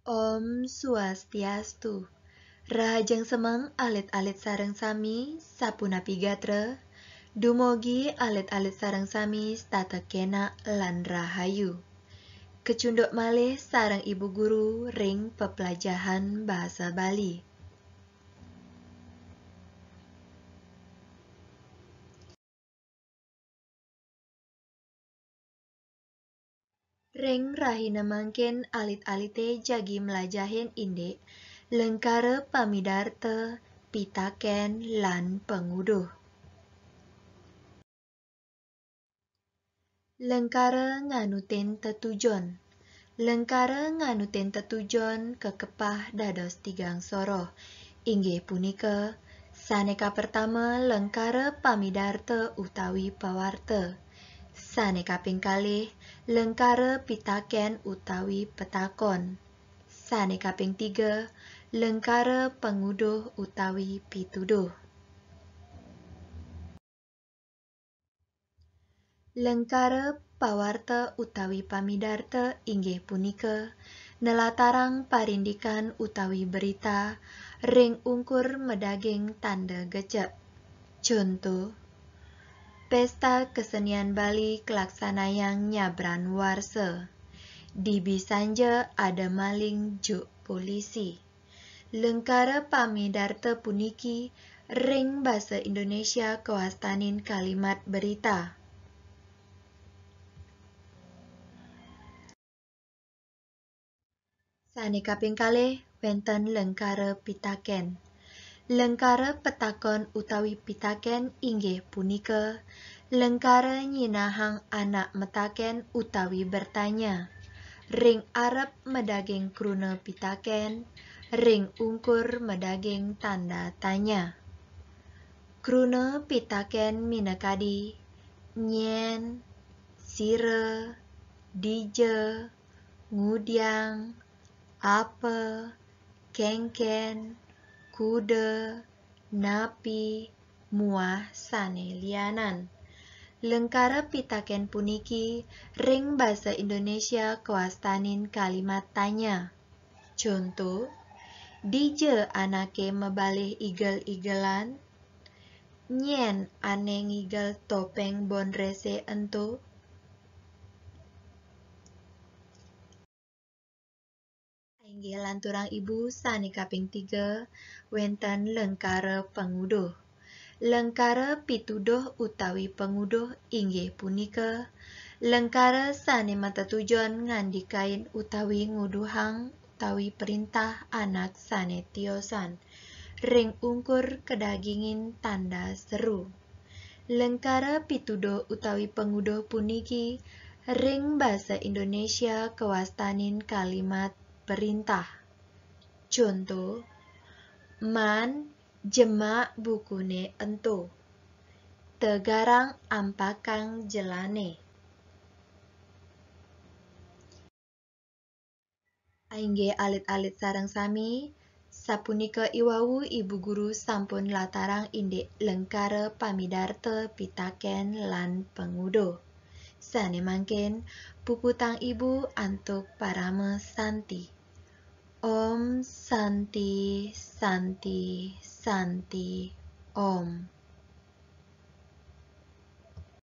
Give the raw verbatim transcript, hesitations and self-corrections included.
Om Swastiastu. Rahajeng semeng alit-alit sareng sami, sapunapi gatra? Dumugi alit-alit sareng sami setata kenak lan rahayu. Kecunduk malih sareng Ibu Guru ring peplajahan basa Bali. Ring rahina mangkin alit-alite jagi mlajahin indik lengkara pamidarta, pitaken, lan panguduh. Lengkara nganutin tetujon. Lengkara nganutin tetujon kakepah dados tigang soroh, inggih punika, sane kapertama lengkara pamidarta utawi pawarta, sane kaping kalih lengkara pitaken utawi petakon, sane kaping tiga lengkara panguduh utawi pituduh. Lengkara pawarta utawi pamidarta inggih punika nelatarang parindikan utawi berita ring ungkur madaging tanda gecek. Conto, pesta kesenian Bali kelaksanayang nyabran warsa. Dibi sanja ada maling juk polisi. Lengkara pamidarta puniki ring basa Indonesia kawastanin kalimat berita. Sane kaping kalih, wenten lengkara pitaken. Lengkara petakon utawi pitaken inggih punika lengkara nyinahang anak metaken utawi bertanya. Ring arep madaging kruna pitaken, ring ungkur madaging tanda tanya. Kruna pitaken minakadi, nyen, sira, dija, ngudiang, apa, kenken, kuda, napi, muah sane lianan. Lengkara pitaken puniki ring basa Indonesia kawastanin kalimat tanya. Conto, dija anake mabalih igel-igelan? Nyen ane ngigel topeng bon rese ento? Inggih lanturang Ibu sane kaping tiga, wenten lengkara panguduh. Lengkara pituduh utawi panguduh inggih punika lengkara sane matetujon ngandikain utawi nguduhang utawi perintah anak sane tiosan ring ungkur kadagingin tanda seru. Lengkara pituduh utawi panguduh puniki ring basa Indonesia kawastanin kalimat perintah. Conto, man jemak bukune ento. Tegarang ampakang jelane. Inggih alit-alit sareng sami, sapunika iwau Ibu Guru sampun latarang indik lengkara pamidarta pitaken lan panguduh. Sane mangkin, puputang Ibu antuk parama santi. Om Santi, Santi, Santi, Om.